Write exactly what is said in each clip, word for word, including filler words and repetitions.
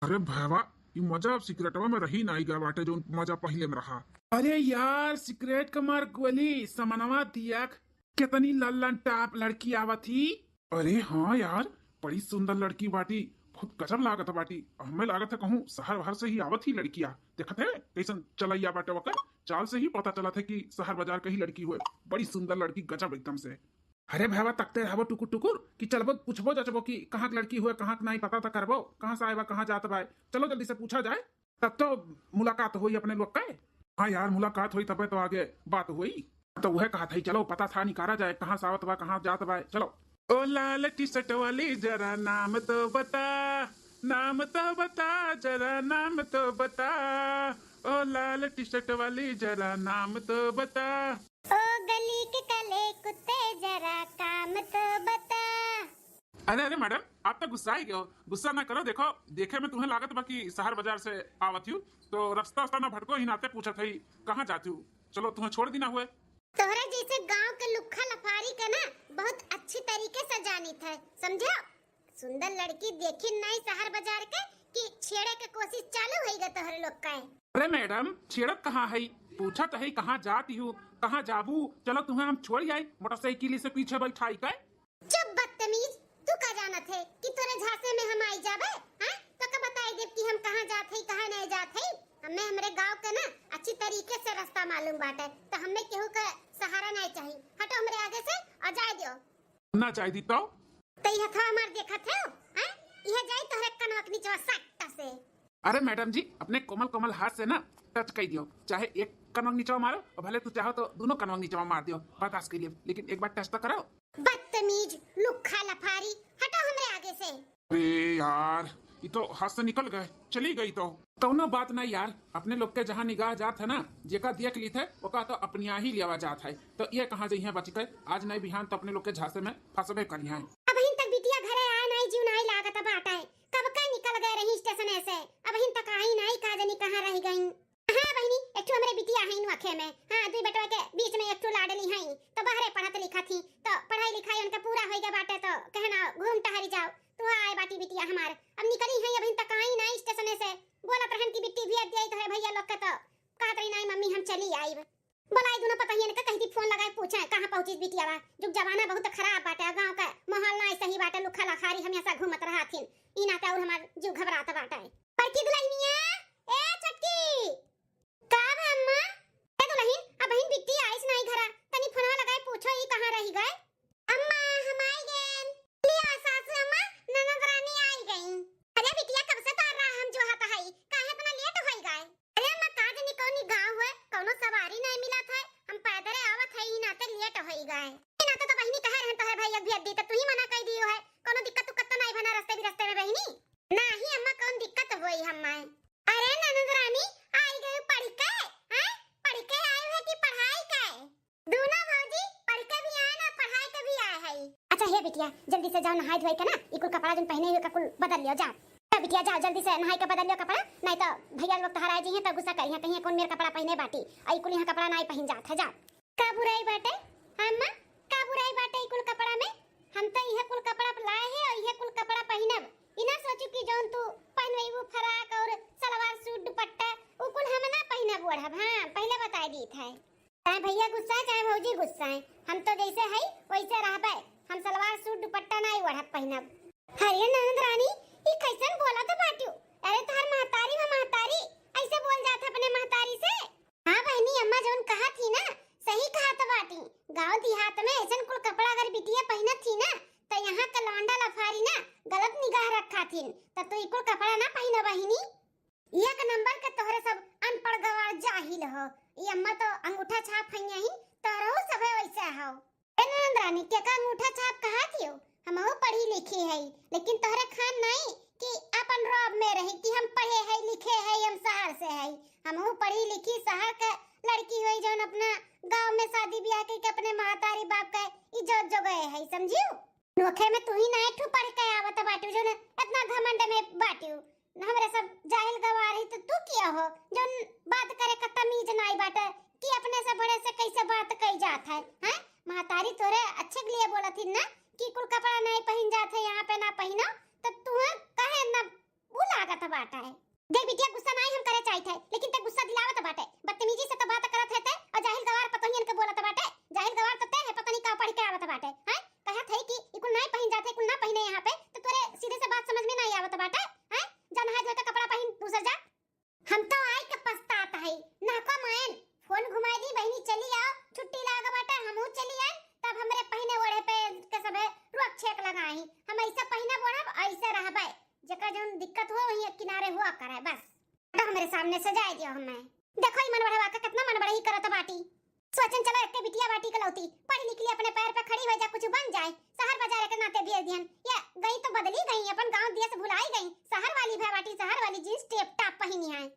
अरे भैवा, ई मजा अब सिगरेटवा में रही नाई गया बाटे, जौन मजा पहिले में रहा। अरे यार, सिगरेट के मार गोली, समनवा दियख, कितनी लल्लन टाप लड़की आवत ही। अरे हाँ यार, बड़ी सुंदर लड़की बाटी, बहुत गजब लागत बाटी। हमें लागत है कहूँ शहर वहर से ही आवत ही लड़किया। देखत है कैसन चलैया बाटे ओकर, चाल से ही पता चलत है कि शहर बाजार के ही लड़की हुए। बड़ी सुंदर लड़की, गजब एकदम से। अरे भैवा, तकते रहबो टुकुर टुकुर कि चलबो, पूछबो जचबो कि कहाँ के लड़की हुए, कहाँ के नाई, पता तो करबो, कहाँ से आए बा, कहाँ जात बा। चलो जल्दी से पूछा जाए, तब तो मुलाकात होई अपने लोग के। हाँ यार, मुलाकात होई तबे तो आगे बात होई। तो वह कहा था, चलो पता था निकारा जाए, कहाँ से आवत बा, कहाँ जात बा। चलो। ओ लाल टी शर्ट वाली, जरा नाम तो बता, नाम तो बता, जरा नाम तो बता। ओ लाल टी शर्ट वाली, जरा नाम तो बता। ओ गली के काले कुत्ते, जरा काम तो बता। अरे अरे मैडम, आप तो गुस्सा ही गए हो। गुस्सा ना करो, देखो, देखे में तुम्हें लागत बा कि शहर बाजार से आवत हो, तो रास्ता वास्ता ना भटको ही नाते पूछत है कहाँ जाती हो। चलो, तुम्हें छोड़ दी ना हुए। तोहरे जैसे गांव के लुक्खा लफारी के ना बहुत अच्छी तरीके से जानित है, समझो? सुंदर लड़की देखी नहीं शहर बाजार के कि छेड़े के कोशिश चालू होई गए तोहरे लोग का। अरे मैडम, छेड़त कहाँ है, पूछत है कहाँ जाती हो, कहाँ जाबू। चलो तुम्हें हम छोड़ आई मोटरसाइकिल से पीछे बैठाई के। चुप बदतमीज, तू का जानत है कि तोरे झांसे में हम आई जाबे? हैं? तो का बताई देब कि हम कहाँ जात है, कहाँ नहीं जात है? हमें हमरे गांव के ना अच्छी तरीके से रास्ता मालूम बाटे, तो हमें केहू का सहारा नहीं चाहिए। हटो हमरे आगे से और जाए दियो। ना जाए दी तो? तो ये हथवा हमार देखत है, हैं? यह जाई तोहरे कनवा के नीचवा सट्टा से। अरे मैडम जी, अपने कोमल कोमल हाथ से ना टच कर दियो, चाहे एक कनवा के नीचवा मारो और भले तू चाहो तो दोनों कनवा के नीचवा मार दियो, बर्दाश्त कर लियो, लेकिन एक बार टच तो करो। बदतमीज, लुक्खा लफारी, हटो हमरे आगे से। अरे यार, ये तो हाथ से निकल गए, चली गई तो। कौनो बात नहीं यार, अपने लोग के जहाँ निगाह जात है ना, जेका देख ली थे, ओका तो अपनिया ही लियावा जात है। तो ये कहाँ जइहे बच के, आज नहीं बिहान तो अपने लोग के झांसे में फंसबे करी हैं। अबहिन तक बिटिया घरे आए नहीं, जीव नहीं लागत बाटे। कब का निकल गए रही स्टेशन से, अबहिन तक आई नहीं, का जानी कहाँ रह गई। हाँ बहिनी, एक ठो हमरे बिटिया है नोखे में, हाँ, दुई बेटवा के बीच में एक ठो लाडली है, तो बहरे पढ़त लिखत ही, तो पढ़ाई लिखाई उनका पूरा होई गया बाटे, तो कहना घूम टहरी जाओ, तो आए बाटी बिटिया हमार। अब निकली है, अबहिन तक आई नहीं स्टेशन से, बोलत रहन कि बिट्टी भी दिया तो है भैया लोग के, तो कहत रही नहीं मम्मी हम चली आइब। बोलाई दोनों पतहियन के कहीं दी फोन लगाए पूछे कहाँ पहुँची बिटिया बा। जुग जमाना बहुत खराब बाटे, गाँव का माहौल ना सही बाटे, लुखा लखारी हमेशा घूमत रहथिन, ई नाते और हमार जीव घबरात बाटे। बड़की दुल्हनिया, ए छोटकी, का बा अम्मा? ए दुल्हन, अबहिन बिट्टी आइस नाई घरा, तनी फोनवा लगाए पूछो ई कहाँ रही गए? अम्मा, हम आई गएन। लिया सासू अम्मा, ननद रानी आई गई। अरे बिटिया, कब से तोर राह हम जोहत हई, काहे इतना लेट होई गए? अरे अम्मा, का जानी कौनी गाँव हुए, कौनो सवारी नहीं मिलत है, हम पैदल आवत है, ई नाते लेट होई गए। ई नाते तो बहिनी कहे रहन तोहरे भैया भी अड्डी, तो तू ही मना कर दियो है, कौनो दिक्कत उक्कत तो नहीं बना रस्ते भी रस्ते में बहिनी? नाही अम्मा, कौन दिक्कत होई हम्मा? अरे ननद रानी, आई गई पढ़ के, हैं? पढ़ के आई है कि पढ़ाई के? दोनों भौजी पढ़ के भी आए ना, पढ़ाई के भी आए है। अच्छा हे बिटिया, जल्दी से जाओ, नहाए धोए के ना, ई कुल कपड़ा जौन पहने हुए का कुल बदल लियो, जाओ। ए बिटिया जाओ, जल्दी से नहाए के बदल लियो कपड़ा, नहीं तो भैया लोग तोहरा आ जइहें तो गुस्सा करिहें, कहिए कौन मेर कपड़ा पहने बाटी, आ ई कुल यहाँ कपड़ा नहीं पहन जात है, जाओ। का बुराई बाटे? हाँ अम्मा, का बुराई बाटे ई कुल कपड़ा में? हम तो इहे कुल कपड़ा लाए हैं और इहे कुल कपड़ा पहिनब। ई ना सोचू कि जौन तू पहिनबू फ्राक और सलवार सूट दुपट्टा, उ कुल हम ना पहिनब ओढ़ब। हाँ, पहले बताए दीत है। चाहे भैया गुस्सा है, चाहे भौजी गुस्सा है, हम तो जैसे है वैसे रहबे। हम सलवार सूट दुपट्टा ना ओढ़ब पहिनब। अरे ननद रानी, ई कैसन बोलत बाटू? अरे तोहर महतारी बा महतारी, ऐसे बोल जात है अपने महतारी से? हाँ बहनी, अम्मा जौन कहा थी ना, सही कहा तो बाटी। गाँव देहात में ऐसन कुल कपड़ा अगर बिटिया पहिनत थी ना, तो यहाँ के लौंडा लफारी ना गलत निगाह रखा थीन, तो तू ई कुल कपड़ा ना पहिनो बहिनी। एक नंबर के तोहरे सब अनपढ़ गवार जाहिल हो। ई अम्मा तो अंगूठा छाप हइया ही, तोहरहू सभे वैसे हो। ए ननद रानी, के का अंगूठा छाप कहा थियो? हमहू पढ़ी लिखी हई, लेकिन तोहरे खान नहीं कि अपन रौब में रही कि हम पढ़े हई, लिखे हई, हम शहर से हई। हमहू पढ़ी लिखी शहर के लड़की होई, जौन अपना गाँव में शादी ब्याह कइके अपने महतारी बाप के इज्जत जोगए हई, समझियो? नोखे में तू ही ना एक ठो पढ़ के आवत बाटू, जौन इतना घमंड में बाटू। हमरे सब जाहिल गवार ही तो तू किया हो, जौन बात करे का तमीज नाई बाटे कि अपने से बड़े से कैसे बात कई जात है, हैं? महतारी तोरे अच्छे के लिए बोलत ही ना कि कुल कपड़ा नहीं पहन जात है, यहाँ पे ना पहनो, तो तू काहे ना कुल लागत बाटे। देख बिटिया, गुस्सा नाहीं हम करे चाहित है, लेकिन ते गुस्सा दिलावत बाटे। बदतमीजी से तो बात करत है ते, और जाहिल गवार पतोहियन के बोलत बाटे। जाहिल गवार तो ते है, पता नहीं का पढ़ के आवत बाटे, हैं? कहत है कि ई कुल नाहीं पहिन जात है, कुल ना पहिने यहाँ पे, तो तोरे सीधे से बात समझ में नाहीं आवत बाटे, हैं? जा नहाए धोए के कपड़ा पहिन दूसर जा। हम तो आई के पछतात है, ना को मायन, फोन घुमाई दी, बहिनी चली आओ, छुट्टी लाग बाटे, हमहू चली आए, तब हमरे पहिने ओढ़े पे के सबे रोक छेक लगाई। हम ऐसे पहिनब ओढ़ब, ऐसे रहबे, जेकर जौन दिक्कत हो वही एक किनारे हुआ करे बस। तो हमरे सामने से जाए दियो हमें। देखो ई मन बढ़वा के कितना मन बढ़ई करत बाटी। सोचन चलो एक बिटिया बाटी कलौती, पढ़ लिख ली, अपने पैर पे खड़ी हो जा, कुछ बन जाए, शहर बाजार के नाते भेज दिहन। ये गई तो बदली गई, अपन गांव देश भुलाई गई, शहर वाली भय बाटी, शहर वाली जींस टेप टाप पहिनी है।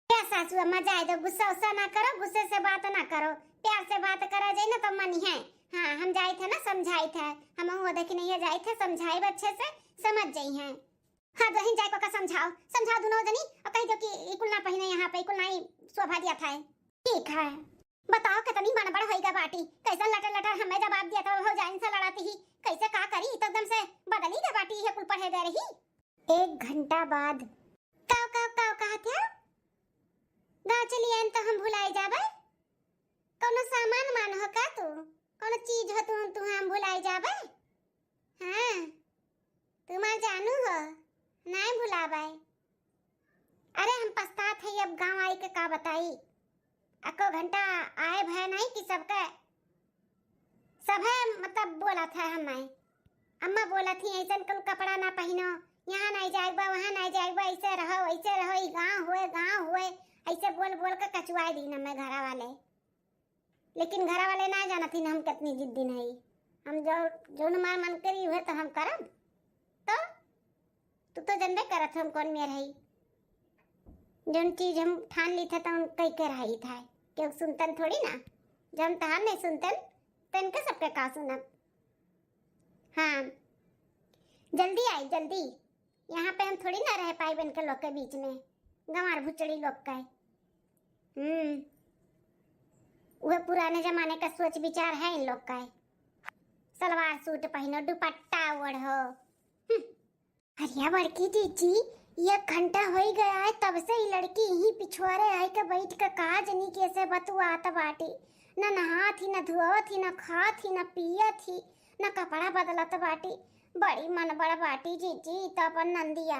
क्या सासू अम्मा, जाए दो, गुस्सा उस्सा ना करो, गुस्से से बात ना करो, प्यार से बात करो जाए ना तो मनी है। हाँ, हम जाइत है ना, समझाइत है, हम वो देखी नहीं है, जाइत है, समझाए अच्छे से, समझ जाई है। हाँ, दोहिन जाए को का समझाओ, समझाओ दोनों जनी, और कह दो कि ई कुल ना पहिने यहाँ पे, ई कुल ना ही शोभा दिया था। ठीक है, बताओ कितनी मनबड़ होइगा बाटी, कैसन लटर लटर हमें जवाब दिया था, भौजाइन से लड़ाती ही, कैसे का करी, तो एकदम से बदली गई बाटी, ये कुल पढ़े गए रही। एक घंटा बाद। काव, काव, काव कहत है? गाँव चली आयन तो हम भुलाई जाबे? कौनो सामान मान हो का तू? कौनो चीज हो तू, तू हम भुलाई जाबे? हाँ, तू मार जानू हो, नाय भुलाबे। अरे हम पछतात है, अब गाँव आई के का बताई, अको घंटा आए भय नहीं कि सबके सभे मतलब बोलत है हमें, अम्मा बोलत ही ऐसन कुल कपड़ा ना पहिनो, यहाँ नहीं जाए बा, वहाँ नहीं जाए बा, ऐसे रहो, ऐसे रहो, ई गाँव हुए, गाँव हुए, ऐसे बोल बोल के कचुआए दीन हमें घरा वाले। लेकिन घरा वाले ना जानत ही हम कितनी जिद्दी नहीं, हम जो, जौन हमार मन करी उहे तो हम करब। तो तू तो जनबे करत हम कौन मेर हई, जौन चीज हम ठान ली थे तो हम कई के रही था, केहू सुनतन थोड़ी ना, जब हम तहार नहीं सुनतन तो इनके सबके का सुनब। हाँ, जल्दी आई, जल्दी, यहाँ पे हम थोड़ी ना रह पाई इनके लोग के बीच में, गंवार भुचड़ी लोग का। हम्म, वह पुराने जमाने का सोच विचार है इन लोग का, सलवार सूट पहनो, दुपट्टा ओढ़ो। हम्म। अरे बड़की जीजी, एक घंटा होई गया है तब से ई लड़की यहीं पिछुआरे आई के बैठ के का जनी कैसे बतुआत बाटी। न नहात ही, न धुआवत ही, न खात ही, न पियत ही, न कपड़ा बदलत बाटी। बड़ी मनबड़ बाटी जीजी, तो अपन नंदिया।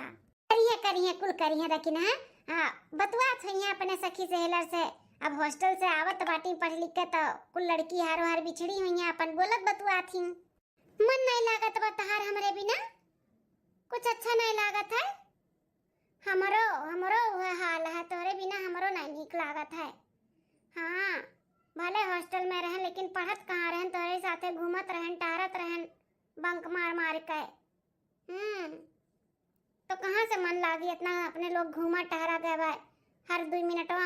करिहे, करिहे, कुल करिहे, लेकिन हाँ, हाँ, बतुआत हुई है अपने सखी सहेलर से। अब हॉस्टल से आवत बाटी पढ़ लिख के, तो कुल लड़की हारो हार बिछड़ी हुई है, अपन बोलत बतुआत ही। मन नहीं लागत बा तहार हमरे बिना, कुछ अच्छा नहीं लागत है। हमरो, हमरो वह हाल है, तोरे बिना हमरो नहीं नीक लागत है। हाँ, भले हॉस्टल में रहन, लेकिन पढ़त कहाँ रहन, तोरे साथे घूमत रहन, टहरत रहन, बंक मार मार के। हम्म, तो कहाँ से मन लागी, इतना अपने लोग घूमा टहरा गए बा, हर दुई मिनटवा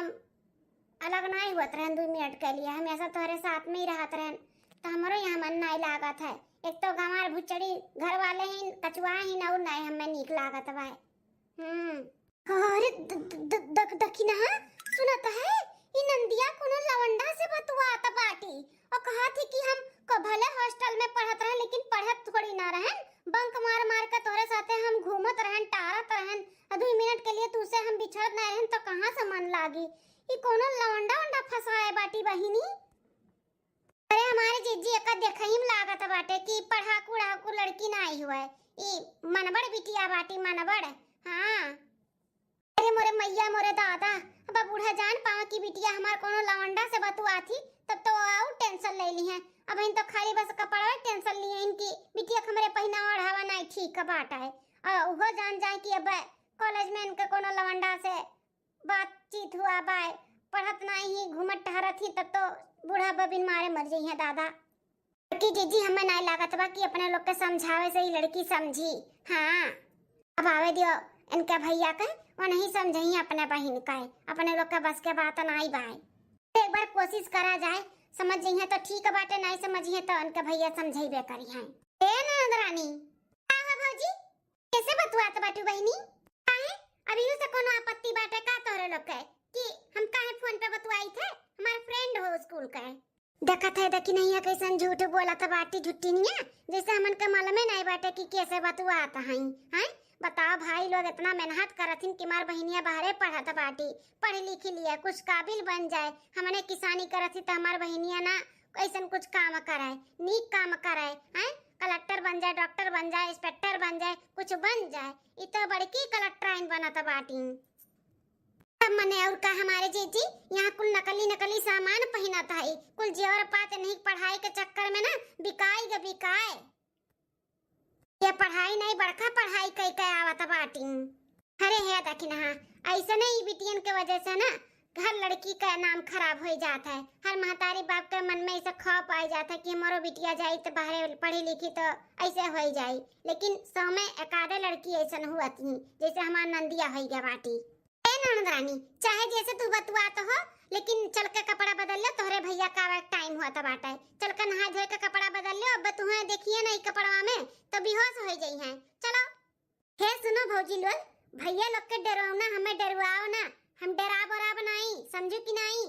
अलग नाई होत रहन, दुई मिनट के लिए हमेशा तोहरे साथ में ही रहत रहन, तो हमरो यहाँ मन नाई लागत है। एक तो गंवार भुचड़ी घर वाले ही कचुआ ही न, और नाई हमें नीक लागत बा। हम्म। अरे द-, द-, द-, दख-, दखिनहा, सुनत है, ई नंदिया कोनो लवंडा से बतुआत बाटी। और कहा थी कि हम को भले हॉस्टल में पढ़त रहन, लेकिन पढ़त थोड़ी ना रहन, बंक मार मार के तोरे साथे हम घूमत रहन, टारत रहन, और दुई मिनट के लिए तू से हम बिछड़त ना रहन, तो कहाँ से मन लागी? ई कोनो लवंडा वंडा फंसाए बाटी बहिनी। अरे हमारे जीजी एका देखही में लागत बाटे कि पढ़ाकू उड़ाकू लड़की ना आई हुए, ई मनबड़ बिटिया बाटी, मनबड़। हाँ। अरे मोरे मैया, मोरे दादा, अब बूढ़ा जान पावा कि बिटिया हमार कोनो लवंडा से बतुआ थी, तब तो और टेंशन ले ली है। अब इन तो खाली बस कपड़ा टेंशन लिए इनकी, बिटिया के हमरे पहिना ओढ़ावा नहीं ठीक बात है। और वो जान जाए कि अब कॉलेज में इनके कोनो लवंडा से बातचीत हुआ बाय, पढ़त नहीं ही, घूमत टहरत ही, तब तो बूढ़ा बबिन मारे मर जाई है दादा। कि जीजी, हमें नाय लागत बा कि अपने लोग के समझावे से ही लड़की समझी। हाँ, अब आवे दियो इनके भैया के, वो नहीं समझई अपने बहिन का, अपने लोग के बस के बात नाई बाय। एक बार कोशिश करा जाए, समझ जइहे तो ठीक बाटे, नाई समझिहे तो इनके भैया समझेबे करी हैं। ए ननद रानी, का हो भौजी, कैसे बतुआत बाटू बहिनी? काहे, अभी से कोनो आपत्ति बाटे का तोहरे लोग के कि हम काहे फोन पे बतुआई थे? हमार फ्रेंड हो स्कूल के। देखत है, देखी नहीं है, कैसन झूठ बोलत बाटी झुट्टिनिया, जैसे हमन के मालूमे नहीं बाटे कि कैसे बतुआत हई, हैं? बताओ भाई लोग, इतना मेहनत करथिन कि हमार बहिनिया बाहरे पढ़त बाटी, पढ़ लिख लिए, कुछ काबिल बन जाए। हमने किसानी करत ही तो हमार बहिनिया ना ऐसन कुछ काम करे, नीक काम करे, हैं? कलेक्टर बन जाए, डॉक्टर बन जाए, इंस्पेक्टर बन जाए, कुछ बन जाए। इ तो बड़की कलेक्टराइन बनत बाटी। तब मने और का हमारे जीजी, यहाँ कुल नकली नकली सामान पहिनत है, कुल जेवर पात नहीं, पढ़ाई के चक्कर में ना बिकाई ग बिकाए। ये पढ़ाई नहीं, बड़का पढ़ाई कई के आवत बाटी। अरे हे दखिनहा, ऐसे नहीं बिटियन के वजह से ना हर लड़की का नाम खराब हो जात है, हर महतारी बाप के मन में ऐसा खौफ आ जात है कि हमारो बिटिया जाई तो बाहरे पढ़ी लिखी तो ऐसे हो जाई, लेकिन सौ में एकाधे लड़की ऐसन हुआ थी जैसे हमार नंदिया हो गया बाटी। ए ननद रानी, चाहे जैसे तू बतुआत हो, लेकिन चल के कपड़ा बदल ले, तोहरे भैया का आवे टाइम हुआ था बाटे। चल के नहा धोए के कपड़ा बदल ले, अब तुहे देखिए ना ई कपड़वा में तो बेहोश हो जाई हैं। चलो। हे सुनो भौजी लोग, भैया लोग के डराओ ना, हमें डरवाओ ना, हम डराब ओराब नाई, समझू कि नाई?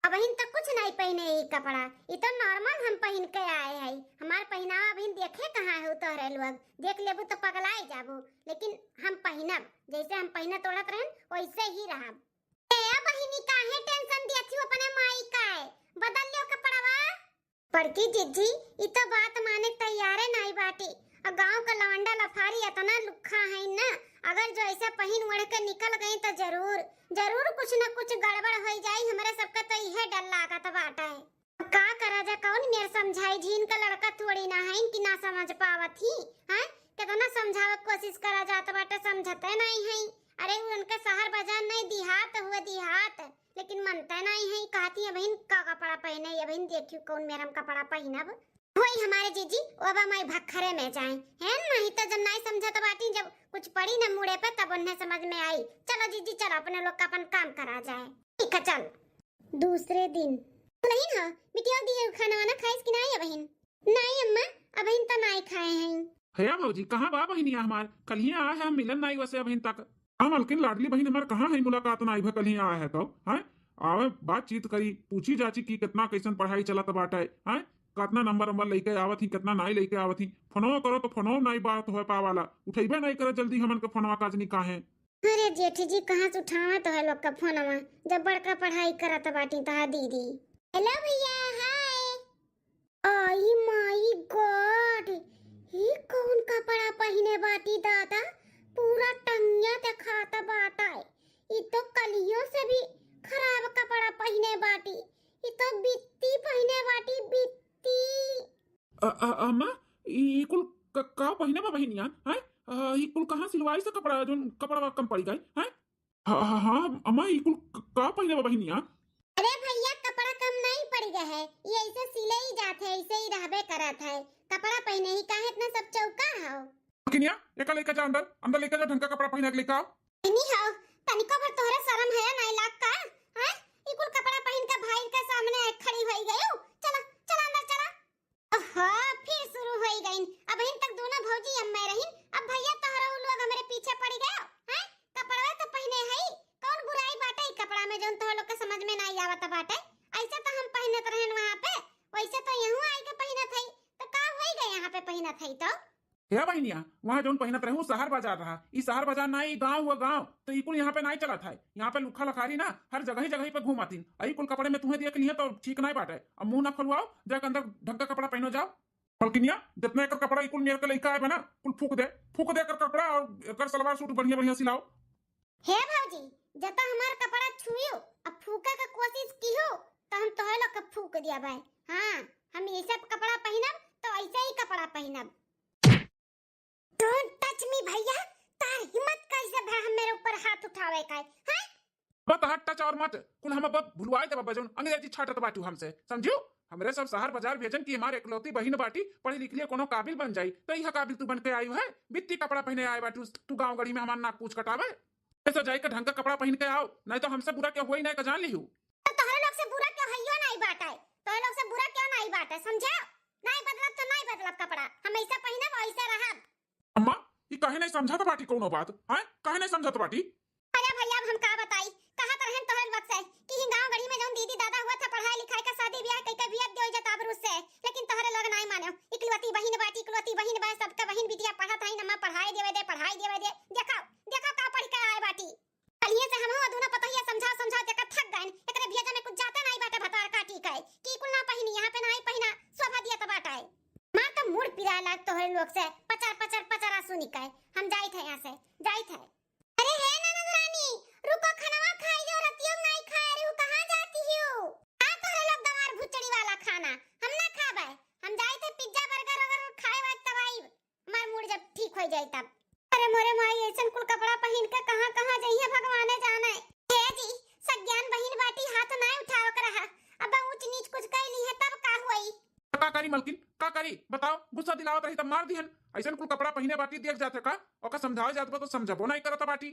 अबहिन तो कुछ नहीं पहिने ई कपड़ा, ई तो नॉर्मल हम पहिन के आए हई। हमार पहिनावा अबहिन देखे कहाँ हो तोहरे लोग, देख लेबू तो पगलाए जाबू, लेकिन हम पहिनब, जैसे हम पहिनत ओढ़त रहन वैसे ही रहब। ए बहिनी, काहे टेंशन दिया थी अपने माई का है? बदल लो कपड़वा। बड़की जिज्जी, ई तो बात माने तैयारे नाई बाटी। आ गांव का लवंडा लफारी इतना लुक्खा है ना, अगर जो ऐसा पहिन ओढ़ के निकल गई तो जरूर, जरूर कुछ न कुछ गड़बड़ हो जाई। हमरे सबका तो इहे डर लागत बाटे। अब का करा जा, कौन मेर समझाई? झीन का लड़का थोड़ी ना है कि ना समझ पावत ही, हैं? कितना समझावे के कोशिश करा जात बाटे, समझते नहीं है। अरे उनके शहर बाजार नहीं, देहात हुए देहात, लेकिन मनते नहीं है। कहती है बहिन का कपड़ा पहने, ये बहिन देखियो कौन मेर हम कपड़ा पहनब। वही हमारे जीजी, वो अब हमारे भखरे में जाए, है नहीं तो जब नहीं समझत बाटी, जब कुछ पड़ी ना मुड़े पे तब उन्हें समझ में आई। चलो जीजी चलो, अपने लोग का अपन काम करा जाए। ठीक है चल। दूसरे दिन। दुल्हन हो, बिटिया दिए खाना वाना खाइस कि नाई अबहिन? नाई अम्मा, अबहिन तो नाई खाए हैं। हे भौजी, कहाँ बा बहिनिया हमार? कल्हिया आए है, हम मिलन नाई वसे अबहिन तक। हाँ मलकिन, लाडली बहिन हमार कहाँ है? मुलाकात नाई भा, कल्हिया आए है तो, हैं? आवे, बातचीत करी, पूछी जाची कि कितना कैसन पढ़ाई चलत बाटे, हैं? कितना नंबर नंबर लेके आवत ही, कितना नाई लेके आवत ही। फोनो करो तो फोनो नाई बात हो पावाला, उठैबे नाई करे जल्दी हमन के फोनवा, काजनी काहे। अरे जेठ जी, कहाँ से उठावत है लोग का फोनवा, जब बड़का पढ़ाई करत बाटी तहा दीदी। हेलो भैया, हाय। आई माई गॉड, ई कौन कपड़ा पहिने बाटी दादा, पूरा टंगिया देखात बाटा। ई तो कलियों से भी खराब कपड़ा पहिने बाटी, ई तो बित्ती पहिने बाटी, बित्ती। अ, अ, अम्मा, ई, ई कुल क-, का पहिने बा बहिनिया, हैं? अ, ई कुल कहाँ सिलवाई से कपड़ा, जोन कपड़ा कम पड़ी गए, हैं? हाँ, हाँ, हाँ, अम्मा, ई कुल क-, का पहिने बा बहिनिया? अरे भैया, कपड़ा कम नहीं पड़ गया है, ये ऐसे सिले ही जात है, ऐसे ही रहबे करत है। कपड़ा पहिने ही काहे इतना सब चौका हो? किनिया, एका लेके जा अंदर, अंदर लेके जा, ढंग का कपड़ा पहिना के लेके आओ। नहीं हो, तनिको भर तोहरे शर्म है नहीं लाग का? हैं? ई कुल कपड़ा पहिन के भाई के सामने खड़ी होई गयो। चला, चला अंदर चला। ओहो, फिर शुरू होई गईन। अबहिन तक दोनों भौजी अम्मे रहिन, अब भैया तोहरा उ लोग हमरे पीछे पड़ी गयो, हैं? कपड़वे तो पहिने हई, कौन बुराई बाटे ई कपड़ा में जौन तोह लोग के समझ में नाई आवत बाटे? ऐसे तो हम पहिनत रहन वहाँ पे, वैसे तो यहूँ आई के पहिनत हई, तो का होई गए यहाँ पे पहिनत हई तो? हे बहिनिया, वहाँ जौन पहिनत रहू शहर बाजार रहा, ई शहर बाजार ना, ई गाँव हुआ गाँव, तो ई कुल यहाँ पे नाई चलत है। यहाँ पे लुखा लखारी ना हर जगह ही जगह पे घूमतिन, ई कुल कपड़े में तुम्हें देख लिए तो ठीक नाई बाटे। अब मुँह ना खोलवाओ, जाके अंदर ढंग का कपड़ा पहनो जाओ। मलकिनिया, जितना एकर कपड़ा ई कुल मेर के लइका आए बा ना, कुल फूक दे, फूक दे एकर कपड़ा और एकर सलवार सूट बढ़िया बढ़िया सिलाओ। हे भौजी, जता हमार कपड़ा छुइयो, अब फूके के कोशिश किहो, तो हम तोहे लोग के फूक दिया भाई। हाँ, हम ई सब कपड़ा पहिनब, तो ऐसे ही कपड़ा पहिनब। Don't touch me भैया, तार हिम्मत कैसे भा हम मेरे ऊपर हाथ उठावे का है, हैं? बत हट टच और मच, कुल हम अब भुलवाए देबा बजौन अंग्रेजी छाटत बाटू हमसे, समझू? हमरे सब शहर बाजार भेजन की हमार एकलौती बहिन बाटी, पढ़ी लिख लिए कोनो काबिल बन जाई, तो यह काबिल तू बन के आयु है? बित्ती कपड़ा पहने आए बाटू तू गाँव गड़ी में हमार नाक पूछ कटावे? ऐसा जाए के ढंग का कपड़ा पहन के आओ, नहीं तो हमसे बुरा क्या हुआ ही नहीं का जान लिहू। तो तोहरे लोग से बुरा क्यों हइयो नहीं बाटे? तोहरे लोग से बुरा क्यों नहीं बाटे, समझा? नहीं बदलब तो नहीं बदलब कपड़ा, हम ऐसा पहिनब, ऐसे रहब। अम्मा, ई काहे नहीं समझत बाटी कोनो बात, हैं? काहे नहीं समझत बाटी? अरे भैया, अब हम का बताई, कहत रहन तोहरे लोग से कि ही गाँव गढ़ी में जौन दीदी दादा हुआ था, पढ़ाई लिखाई का शादी ब्याह कई के बियाह दियो जाता आबरू से, लेकिन तोहरे लोग नहीं मानो। इकलौती बहिन बाटी, इकलौती बहिन बा, सबके बहिन बिटिया पढ़त है, नमा पढ़ाई देवे दे, पढ़ाई देवे दे, दे लोग से पचर पचर पचर आंसू निकाय। हम जाइत है यहाँ से, जाइत है। अरे हे ननद रानी, रुको, खनवा खाई जाओ, रतियो में नाई खाए रही हूँ, कहाँ जाती हो? का तोहरे लोग गंवार भुचड़ी वाला खाना हम ना खाबे, हम जाइत है पिज्जा बर्गर वगैरह खाए वाए तब आई, हमार मूड जब ठीक हो जाए तब। अरे मोरे माई, ऐसन कुल कपड़ा पहिन के कहाँ कहाँ जइहे भगवाने जाने। हे जी, सज्ञान बहिन बाटी, हाथ नाय उठावे के रहा। अब ऊंच नीच कुछ कह ली है तब का हुई? का करी मलकिन, का करी बताओ? गुस्सा दिलावत रही तब मार दिहन। ऐसन कुल कपड़ा पहिने बाटी देख जाते का? ओका समझावे जात बा तो समझबो नाय करत बाटी।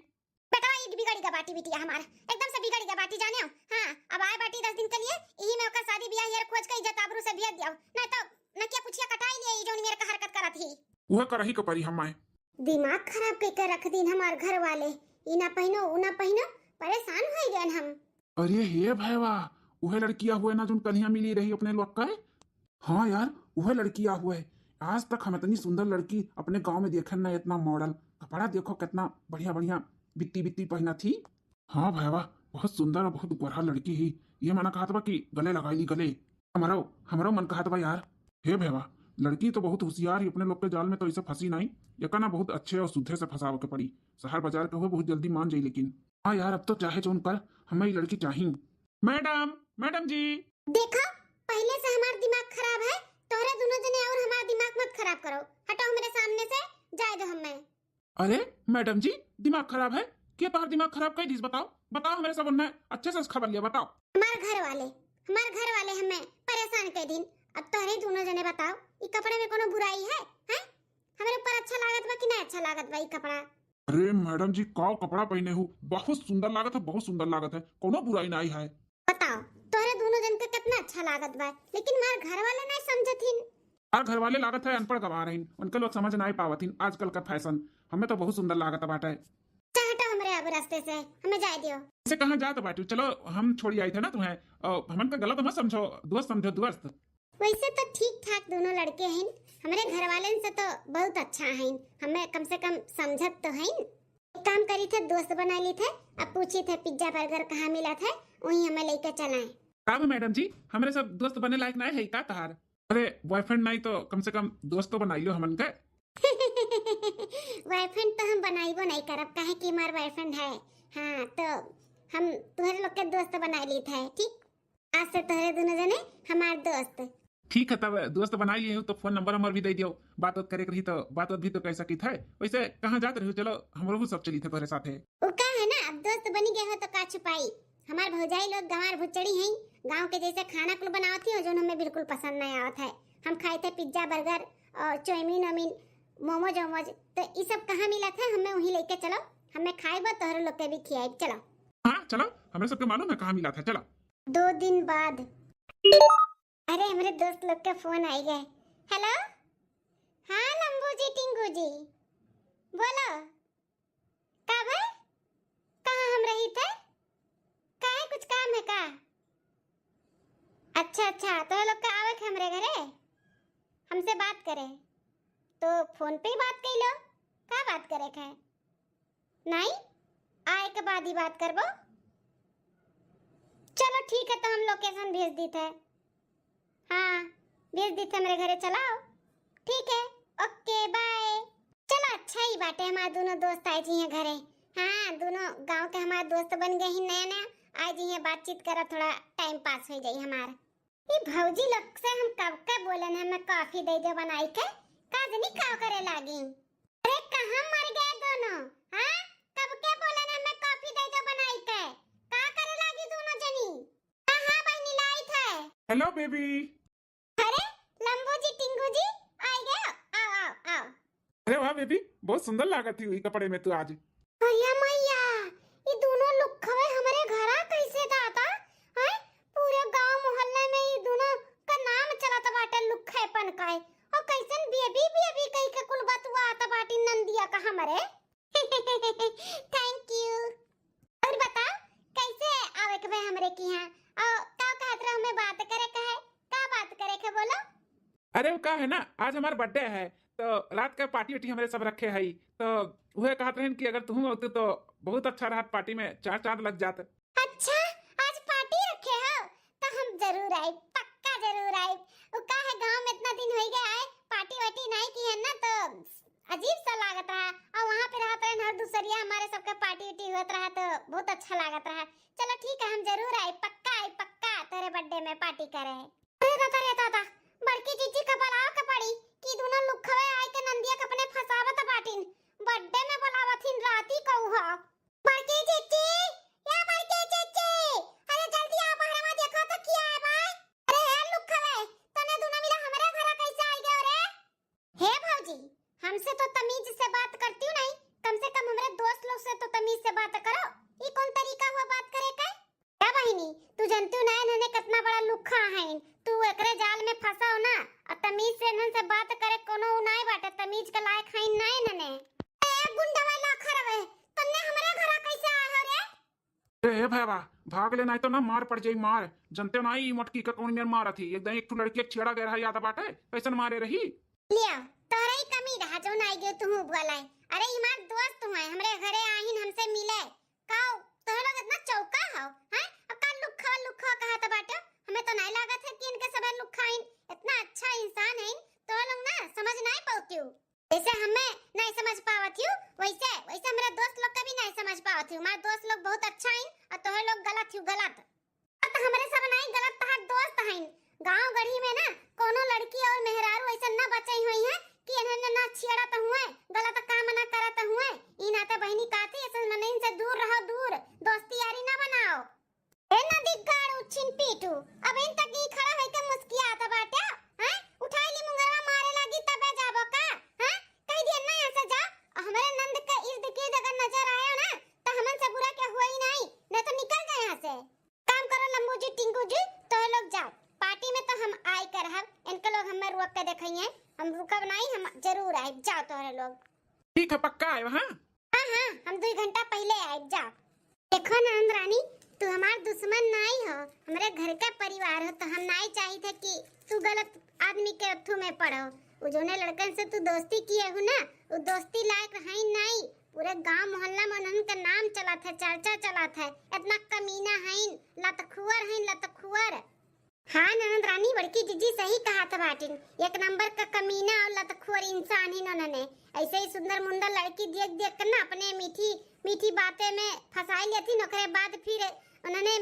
बेटा, ई बिगड़ गया बाटी बिटिया हमार, एकदम से बिगड़ गया बाटी जाने हो। हाँ, अब आए बाटी दस दिन के लिए, यही में ओकर शादी ब्याह यार खोज के इज्जत आबरू से भेज दियो, नहीं तो नकिया पुछिया कटाई लिए, ई जौन मेरे का हरकत करत ही। उहे करही के परी हमारे। दिमाग खराब कइके रख दीन हमार घर वाले। ई ना पहिनो, ऊ ना पहिनो, परेशान होइ गए हम। अरे हे भैवा, उहे लड़किया हुए ना जोन कलिया मिली रही अपने लोग का? हाँ यार, उहे लड़किया हुए। आज तक हम इतनी सुंदर लड़की अपने गांव में देखे ना, इतना मॉडल। कपड़ा देखो कितना बढ़िया बढ़िया बित्ती बित्ती पहना थी। हाँ भैवा, बहुत सुंदर और बहुत गोरहा लड़की ही। ये मना कहत बा कि गले लगाई ली, गले। हमरो, हमरो मन कहत बा यार। हे भैवा, लड़की तो बहुत होशियार ही, अपने लोग के जाल में तो ऐसे फंसी नहीं। एका ना बहुत अच्छे और सुद्धे से फंसावे के पड़ी। शहर बाजार के हुए बहुत जल्दी मान जाई, लेकिन हाँ यार, अब तो चाहे जौन कर, हमें ई लड़की चाही। मैडम, मैडम जी। देखो, पहले से हमार दिमाग खराब है, तोहरे दोनों जने और हमार दिमाग मत खराब करो। हटो हमरे सामने से, जाए दो हमें। अरे मैडम जी, दिमाग खराब है? के तोहर दिमाग खराब कर दिस? बताओ, बताओ हमरे सब उन्हें अच्छे से खबर लिया, बताओ। हमार घर वाले, हमार घर वाले हमें परेशान कर दिन। अब तोहरे दोनों जने बताओ, ई कपड़े में कोनो बुराई है, हैं? हमरे ऊपर अच्छा लागत बा कि नहीं अच्छा लागत बा ई कपड़ा? अरे मैडम जी, का कपड़ा पहने हो, बहुत सुंदर लागत है, बहुत सुंदर लागत है, कोनो बुराई नहीं है। बताओ, तोहरे दोनों जन के कितना अच्छा लागत बा, लेकिन हमार घर वाले नहीं समझत हिन। हमार घर वाले लागत है अनपढ़ गंवार हिन, उनके लोग समझ नहीं पावत हिन आजकल का फैशन। हमें तो बहुत सुंदर लागत बाटे। अच्छा हटो हमरे अब रास्ते से, हमें जाए दियो। ऐसे कहाँ जात बाटू? चलो हम छोड़ी आई थे ना तुम्हें, अ, हमन का गलत मत समझो, दोस्त समझो दोस्त। वैसे तो ठीक ठाक दोनों लड़के हैं, हमरे घर वाले से तो बहुत अच्छा हैं, हमें कम से कम समझत तो हैं। एक काम करी थे, दोस्त बना ली थे, अब पूछी थे पिज्जा बर्गर कहाँ मिला थे, वहीं हमें लेके चलाएं। का बा मैडम जी, हमरे सब दोस्त बने लायक नहीं है का तहार? अरे बॉयफ्रेंड नहीं तो कम से कम दोस्त तो बनाई लो हमन के। बॉयफ्रेंड तो हम बनाइबो नहीं करब, काहे कि हमार बॉयफ्रेंड है। हाँ तो हम तुहरे लोग के दोस्त बना ली थे, ठीक? आज से तोहरे दोनों जने हमार दोस्त। ठीक है, तब दोस्त बना लिए हो तो फोन नंबर हमर भी दे दियो, बात उत करे के रही तो बात उत भी तो कर सकित है। वैसे कहाँ जात रही हो? चलो हमरो सब चली थे तोहरे साथे। उ का है ना, अब दोस्त बनी गए हो तो का छुपाई। हमार भौजाई लोग गंवार भुचड़ी हैं, गांव के जैसे खाना कुल बनावत ही हो, जोन हमें बिल्कुल पसंद नहीं आवत है। हम खाए थे पिज्जा बर्गर और चाउमीन वाउमीन, मोमोज ओमोज, तो ई सब कहाँ मिलत है? हमें वहीं लेके चलो, हमें खाए बा, तोहरे लोग के भी खियाए। चलो। हाँ चलो, हमरे सबके मालूम है कहाँ मिलत है, चलो। दो दिन बाद। अरे हमरे दोस्त लोग के फोन आई गए। हेलो, हाँ लंबू जी, टिंगू जी, बोलो। का बे? कहाँ हम रही थे? काहे, कुछ काम है का? अच्छा अच्छा, तो लोग का आवे के हमरे घरे, हमसे बात करे, तो फोन पे ही बात कर लो। का बात करे के है? नहीं, आए के बाद ही बात करबो। चलो ठीक है, तो हम लोकेशन भेज दी थे। हाँ, भेज दी थे हमरे घरे, चलाओ। ठीक है, ओके, बाय। चलो अच्छा ही बाटे, हमार दोनों दोस्त आए जी हैं घरे। हाँ, दोनों गांव के हमार दोस्त बन गए हैं नया नया, आए जी हैं, बातचीत करा, थोड़ा टाइम पास हो जाई हमार। ई भौजी लोग से हम कब के बोलन है, हमें कॉफी दे दो बनाई के, का जनी का करे लागी। अरे कहाँ मर गए दोनों, हाँ? कब के बोलन है, हमें कॉफी दे दो बनाई के, का करे लागी दोनों जनी? हाँ हाँ बहनी, लाई थे। हेलो बेबी। अरे लंबू जी, टिंगू जी, आ गए, आओ आओ आओ। अरे वाह बेबी, बहुत सुंदर लागत ही हुई कपड़े में तू आज। अरे मैया, ये दोनों लुक हवे हमरे घरा कैसे दादा? हैं? पूरे गांव मोहल्ले में ये दोनों का नाम चलत बाटे लुक्खेपन का। और कैसन बेबी बेबी कह के कुल बतुआत बाटी नंदिया का हमरे। थैंक यू। और बताओ, कैसे आवे के भाई हमरे की यहाँ? और का कहत रहो, हमें बात करे का है? का बात करे के बोलो? अरे वो का है ना, आज हमार बर्थडे है, तो रात का पार्टी वार्टी हमरे सब रखे है, तो वह कहत रहन कि अगर तुम होते तो बहुत अच्छा रहत, पार्टी में चार चांद लग जात। अच्छा, आज पार्टी रखे हो, तो हम जरूर आइब, पक्का जरूर आइब। वो का है, गांव में इतना दिन हो गया आए, पार्टी वार्टी नाई किहेन ना, तो अजीब सा लागत रहा। और वहाँ पे रहत रहन हर दूसरिया हमारे सबके पार्टी वार्टी होत रहा, तो बहुत अच्छा लागत रहा। चलो ठीक है, हम जरूर आई, पक्का आई, पक्का तोरे बर्थडे में पार्टी करे। अरे दादा रे दादा, बड़की जीजी का बुलावे के पड़ी कि दोनों लुखवे आए के नंदिया के अपने फंसावत बाटिन। बर्थडे में बुलावत हिन राती का उहा। बड़की जीजी, या बड़की जीजी, अरे जल्दी आ, बहरवा देखो तो किया है भाई। अरे हे लुखवे, तने दोनों मिला हमरे घरा कैसे आई गयो रे? हे भौजी, हमसे तो तमीज से बात करती हो नहीं, कम से कम हमरे दोस्त लोग से तो तमीज से बात करो। ई कौन तरीका हुआ बात करे का? क्या बहिनी, तू जानती हो ना इन्हने कितना बड़ा लुखा है, तू एकरे जाल में फंसा हो ना, और तमीज से इन्हन से बात करे कोनो उ नाय बाटे, तमीज के लायक है नाय इन्हने। ए गुंडवा लाखरवे, तन्ने हमरे घरा कैसे आए हो रे? ए, ए भैया, भाग ले, नहीं तो ना मार पड़ जाई, मार। जनते ना, ई मोटकी का कौन मेर मारत ही। एकदम एक ठो लड़की छेड़ा गया रहा, याद बाटे, कैसन मारे रही। लिया, तोहरे ही कमी रहा, जो ना आइगे तुहू बोलाए। अरे, ई हमार दोस्त हुए, हमरे घरे आहिन हमसे मिले। का तोहे लोग इतना चौका हो, हैं? अब का लुखा लुखा कहत बाटे? हमें तो नहीं लागत है कि इनके सब लुखा आइन। इतना अच्छा इंसान है, तोहे लोग ना समझ नहीं पाती हो। जैसे हमें नहीं समझ पावत हूँ, वैसे, वैसे हमारे दोस्त लोग का भी नहीं समझ पावत हूँ। हमारे दोस्त लोग बहुत अच्छा हैं और तोहे लोग गलत हूँ, गलत। गलत हमरे सब नहीं, गलत तहार दोस्त हैं। गांव गढ़ी में ना कोनो लड़की और मेहरारू ऐसे न बचे हुई हैं कि इन्हें ना छेड़त हुए, गलत काम ना करत हुए। ई नाते बहिनी काती ऐसे मनइन से दूर रहो, दूर, दोस्ती यारी ना बनाओ। ए नदीगाड़ उछिन पीटू, अब इन तक ई खड़ा होइके मुस्कियात बाटे, हैं? उठाई ली मुंगरवा मारे लागी तबे जाबो का, हैं? कह दिया ना ऐसे जा, हमरे नंद के इर्द गिर्द अगर नजर आयो ना, तो हमन से बुरा के हुआ ही नहीं, नहीं तो निकल जाए यहाँ से। काम करो लम्बू जी, टिंकू जी, तो लोग जाओ, पार्टी में तो हम आई कर हब, इनके लोग हमें रोक के देखेंगे, हम रुकब नहीं, हम जरूर आए, जाओ तोहरे लोग। ठीक है, पक्का आए, हाँ? हाँ, हाँ, हम दो घंटा पहले आए, जाओ। देखो ननद रानी, तू हमार दुश्मन नाई हो, हमरे घर का परिवार हो, तो हम नाई चाहित है कि तू गलत आदमी के अथू में पड़ो। उ जोने लड़कन से तू दोस्ती किए हो ना, उ दोस्ती लायक है नाई। पूरे गांव मोहल्ला में उन्हन के नाम चलत है, चर्चा चलत है, इतना कमीना हईन, लतखुअर हईन, लतखुअर। हाँ ननद रानी, बड़की जीजी सही कहत बाटिन, एक नंबर का कमीना और लतखोर इंसान ही उन्होंने। ऐसे ही सुंदर मुंदर लड़की देख देख कर ना अपने मीठी मीठी बातें में फंसाई लेती, ओकरे बाद फिर उन्होंने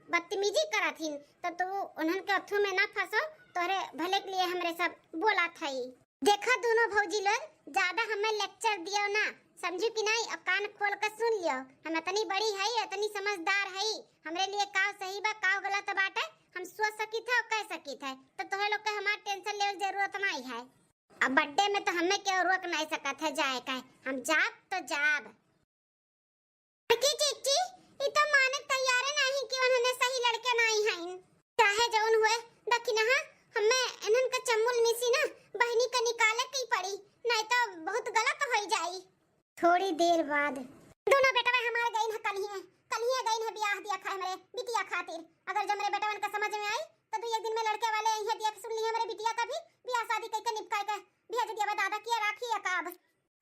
बदतमीजी करत हिन, तो तू उन्हन के अथू में ना फंसो, तोहरे भले के लिए हमरे सब बोला था ही। देखो दोनों भौजी लोग, ज्यादा हमें लेक्चर दियो ना, समझू कि नहीं? अब कान खोल के सुन लियो, हम इतनी बड़ी है, इतनी समझदार है, हमरे लिए काव सही बा, काव गलत बाटे, हम सोच सकित है और कह सकित है, तो तोहे लोग के हमार टेंशन लेवे के जरूरत नहीं है। अब बर्थडे में तो हमें केहू रोक नहीं सकत है जाए का, हम जाब तो जाब। देखी जीजी, ई तो माने तैयारे नहीं कि उन्होंने सही लड़के नहीं हैं। चाहे जौन हुए, दखिनहा, हमें इन्हन के चम्मुल मिसी ना बहिनी के निकाले की पड़ी, नहीं तो बहुत गलत हो जाई। थोड़ी देर बाद। दोनों बेटवा हमार गइन है कलिए, कलिए गइन है ब्याह दिया खाए हमरे बिटिया खातिर। अगर जो हमरे बेटवन के समझ में आई तो दू एक दिन में लड़के वाले यहीं दिया के सुन लिए हमरे बिटिया का भी ब्याह शादी करके निपकाए के भेज दिया। दादा किया राखी है का अब?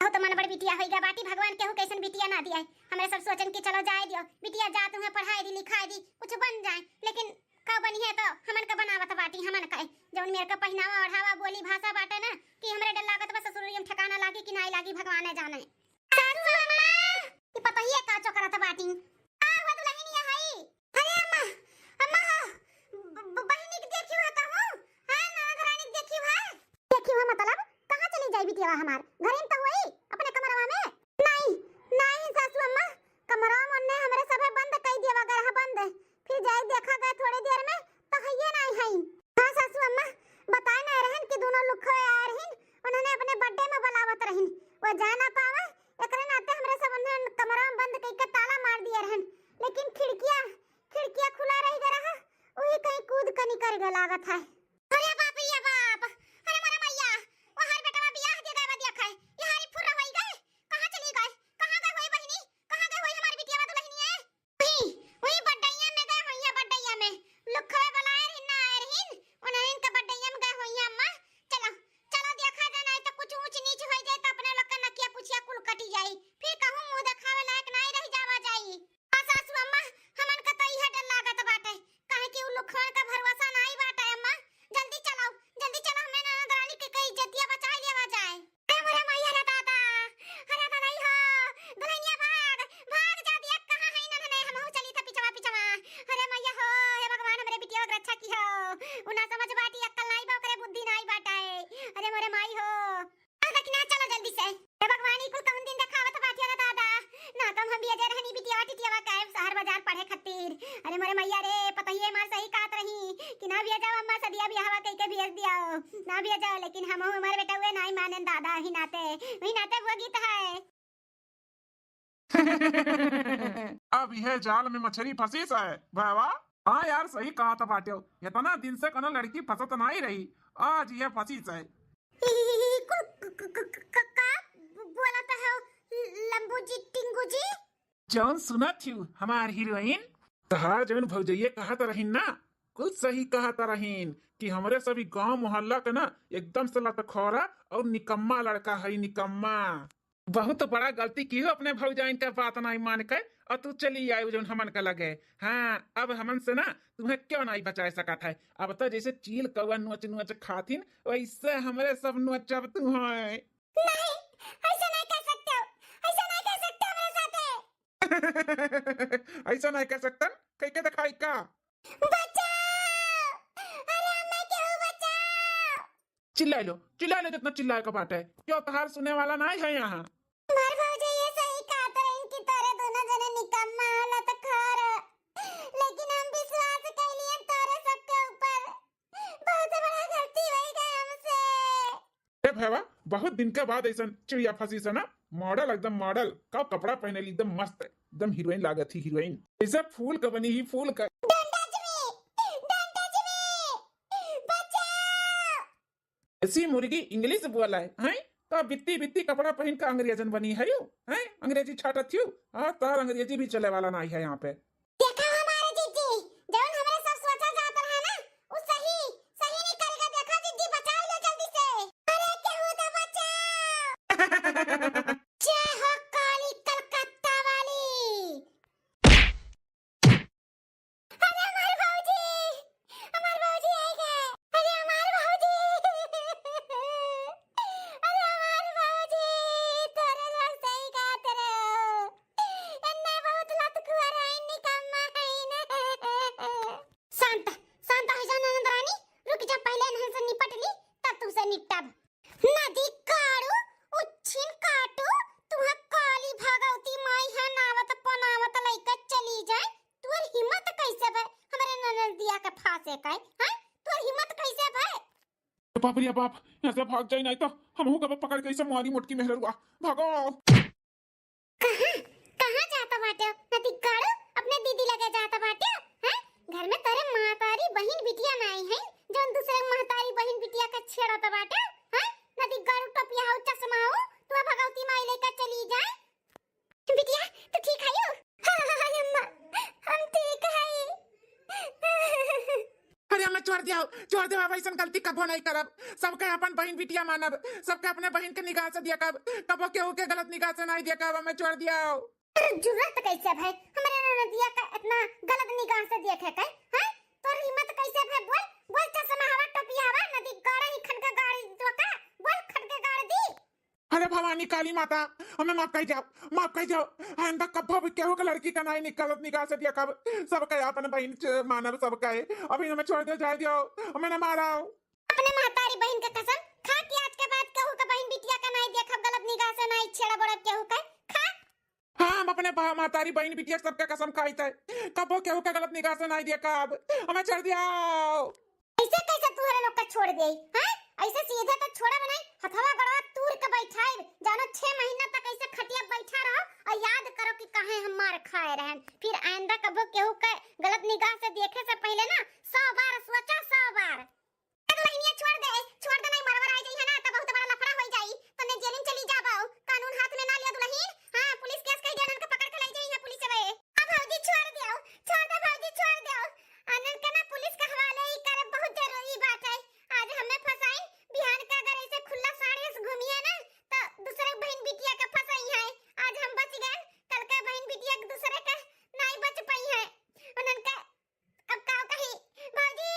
बहुत मन बड़ बिटिया होई गया बाटी, भगवान केहू कैसन बिटिया ना दिया। हमरे सब सोचन कि चलो जाए दियो, बिटिया जा तुम्हें पढ़ाए दी, लिखाए दी, कुछ बन जाए, लेकिन का बनी है तो हमन का बनावत बाटी, हमन का जौन मेर का पहनावा ओढ़ावा, बोली भाषा बाटे ना कि हमरे डर लागत बा ससुरियम ठिकाना लागी कि नाई लागी, भगवान जाने। सासू अम्मा, ई पतोहिया का चोकरत बाटी? का हुआ दुल्हनिया हई? अरे अम्मा, अम्मा हो, ब-, ब-, बहिनी के देखियो है कहूँ? हाँ, ननद रानी के देखियो है? देखियो है मतलब? कहाँ चली जाई बिटिया हमार? घरे में तो हुई, अपने कमरवा में? नहीं, नहीं सासू अम्मा, कमरवा में ओन्ने हमरे सभे बंद कई दिया, गरहा बंद। फिर जाई देखा गए थोड़ी देर में, तो हइये नहीं हई। हाँ सासू अम्मा, बताए ना रहन कि दोनों लुखवे आए रहिन, उन्होंने अपने बर्थडे में बुलावत रहिन, वो जा ना पावे, एकरे नाते हमरे सब उन्हें कमरा में बंद कइके ताला मार दिए रहन, लेकिन खिड़किया, खिड़किया खुला रह गया रहा, वही कहीं कूद के निकल गया लागत है। अरे बाप रे बाप, अरे मोरा मैया, वो हर बेटवा बियाह दे गए बा, देख है, ये हारी फुर्रा होई गए, कहाँ चली गए, कहाँ गए होई बहिनी, कहाँ गए होई हमारी बिटिया दुल्हनिया? वही, वही बड्डैया में गए होइया, बड्डैया में। लुखवे बुलाए रहिन, ना आए रहिन, उन्हें इनका बड्डैया में गए होइया अम्मा। चलो, चलो देखा जाए, नहीं तो कुछ ऊंच नीच हो जाए तो अपने लोग का नकिया पुछिया कुल कटी जाई। फिर कहूँ मुंह दिखावे लायक नहीं रह जावा जाई। आ सासू अम्मा, हमन का तो इहे डर लागत बाटे, काहे कि उ लुखवन का भरोसा नहीं बाटे अम्मा। हजार पढ़े खातिर। अरे मोरे मैया रे, पतोहिए हमार सही कहत रही कि ना भेजाओ अम्मा, सदिया बियाहवा कइके भेज दियाओ, ना भेजाओ। लेकिन हमहू हमार बेटउए नाई मानेन दादा, वही नाते, वही नाते वो गीत है। अब यह जाल में मछरी फंसीस है बाबा। हाँ यार, सही कहत बाट्यो, इतना दिन से कोनो लड़की फंसत नाई रही, आज यह फंसीस है। कुल क-, क-, क-, क-, क-, का बोलत हो लंबू जी, टिंगू जी? जौन सुनत हिउ हमार हीरोइन, तहार जौन भौजइये कहत रहीन ना, कुछ सही कहत रहीन कि हमरे सभी गांव मोहल्ला के ना एकदम से लतखोरा और निकम्मा लड़का है, निकम्मा। बहुत बड़ा गलती किहो अपने भौजाइन का बात नाई मान के, और तू चली आई जौन हमन का लगे। हाँ, अब हमन से ना तुम्हें क्यों नाई बचाए सकत है। अब तो जैसे चील कौआ नोच नोच खाथिन, वैसे हमरे सब नोचब तुम्हें। नहीं, ऐसा नहीं कर सकते हो, ऐसा नहीं कर सकते हमारे साथे। ऐसा नहीं कर सकता, कह के दिखाई का? बचाओ! अरे हमें केहू बचाओ! चिल्लाइ लो, चिल्लाइ लो जितना चिल्लाए का बाटे। क्यों तहार सुने वाला नाई है यहाँ? हमार भौजी ये सही कहत रहीन कि तोरे दोनों जने निकम्मा हो, लतखोर हो। लेकिन हम विश्वास कैलियन तोरे सबके ऊपर। बहुत बड़ा गलती होइ गए हमसे। ए भैया, बहुत दिन के बाद ऐसन चिड़िया फंसी से ना, मॉडल, एकदम मॉडल। का कपड़ा पहने ली, एकदम मस्त, एकदम हीरोइन लागत ही, हीरोइन। ऐसे फूल का बनी ही, फूल का। Don't touch me! Don't touch me! बचाओ! ऐसी मुर्गी इंग्लिश बोला है, हैं? तो बित्ती बित्ती कपड़ा पहन के अंग्रेजन बनी है यू, हैं? अंग्रेजी छाटत यू? हाँ, तार अंग्रेजी भी चले वाला नाई है यहाँ पे। देखा हमारे जीजी, जौन हमरे सब सोचा जात रहा ना, उ सही, सही निकल गया। देखा जीजी, बचाई लो जल्दी से। अरे केहू तो बचाओ। जय हो काली कलकत्ता वाली। अरे हमार भौजी, हमार भौजी आई गए। अरे हमार भौजी, अरे हमार भौजी, तोरे लोग सही कहत रहे हो। एन्ने बहुत लतखुआ रही, निकम्मा है ना। शांत, शांत हो जा ननद रानी, रुक जा, पहले इन्हन से निपट ली, तब तुमसे निपटब। नदी काड़ू, उच्छिन काटू, तुहा काली भगवती माई है, नावत पनावत लइके चली जाए। तुहर हिम्मत कैसे भय हमरे ननदिया के फांसे का, हैं? तुहर हिम्मत कैसे भय? बाप रे बाप, यहाँ से भाग जाई, नाई तो हमहू के पकड़ के ऐसे मारी मोटकी मेहररुआ। भागो। कहाँ, कहाँ जाता बाटे? नदी काड़ू, अपने दीदी लगे जाता बाटे, हैं? घर में तोरे महतारी बहिन बिटिया नाई है, जौन दूसरे महतारी बहिन बिटिया का छेड़त बाटे, हैं? नदी काड़ू, टोपिया हो, चश्मा हो, तू भगवती माई लेकर चली जाए। बिटिया, तू ठीक है यू? हाँ, हाँ, हाँ, अम्मा, हम ठीक है। अरे हमें छोड़ दिया, छोड़ दिया, अब ऐसन गलती कबो नहीं करब। सबके अपन बहिन बिटिया मानब, सबके अपने बहिन के निगाह से देखब, कबो केहू के गलत निगाह से नहीं देखब। हमें छोड़ दिया। तोर जुर्रत कैसे भय हमरे ननदिया का इतना गलत निगाह से देखे के, हैं? तोर हिम्मत कैसे भय? बोल, बोल, चश्मा हवा, टोपी हवा, नदी गाड़ा ही खन के गाड़ी तो का? बोल, खन के गाड़ दी। अरे भवानी काली माता, हमें माफ कर जाओ, माफ कर जाओ। आइंदा कब्बो भी केहू के लड़की का नाई गलत निगाह से देखब, सबके अपन बहिन से मानब सबके। अभी हमें छोड़ दो, जाए दियो, हमें ना माराओ। अपने महतारी बहिन का कसम खा कि आज के बाद केहू के बहिन बिटिया का नाई देखब गलत निगाह से, नाई छेड़ा बड़ब केहू के। खा। हाँ, हम अपने बा-, महतारी बहिन बिटिया सबके कसम खाइत है, कब्बो केहू के गलत निगाह से नाई देखब। हमें छोड़ दियो। ऐसे कैसे तुहरे लोग का छोड़ देई, हैं? ऐसे सीधे तो छोड़ब नहीं, हथवा गड़वा तूर के बैठाइब। जानो छह महीना तक ऐसे खटिया बैठा रहो और याद करो कि काहे हम मार खाए रहन। फिर आइंदा कबो केहू के गलत निगाह से देखे से पहले ना सौ बार सोचा, सौ बार। ए दुल्हनिया छोड़ दे, छोड़ दे, नहीं मरवर आ जाई है ना, तो बहुत बड़ा लफड़ा हो जाई। तने जेल में चली जाबो, कानून हाथ में ना लिया दुल्हन। हाँ, पुलिस केस कई दे, उनके पकड़ के ले जाई है पुलिस वे। अब भौजी छोड़ दियो, छोड़ दे भौजी, छोड़ दियो। अनन के ना पुलिस के हवाले ही करे बहुत जरूरी बात है। आज हमें फंसाई, बिहान का अगर ऐसे खुला साड़ी से घूमिया ना, तो दूसरे बहन बिटिया के फंसाई है। आज हम बच गए, कल के बहन बिटिया के दूसरे के नहीं बच पाई है। उनन के अब का कही भौजी,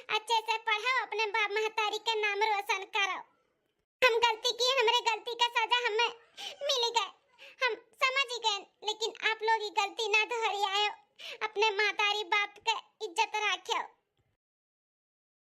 अच्छे से पढ़ो, अपने बाप महतारी के नाम रोशन करो। हम गलती किए, हमरे गलती का सजा हमें मिल गए, हम समझ गए, लेकिन आप लोग ये गलती ना दोहरायो, अपने महतारी बाप के इज्जत रखो।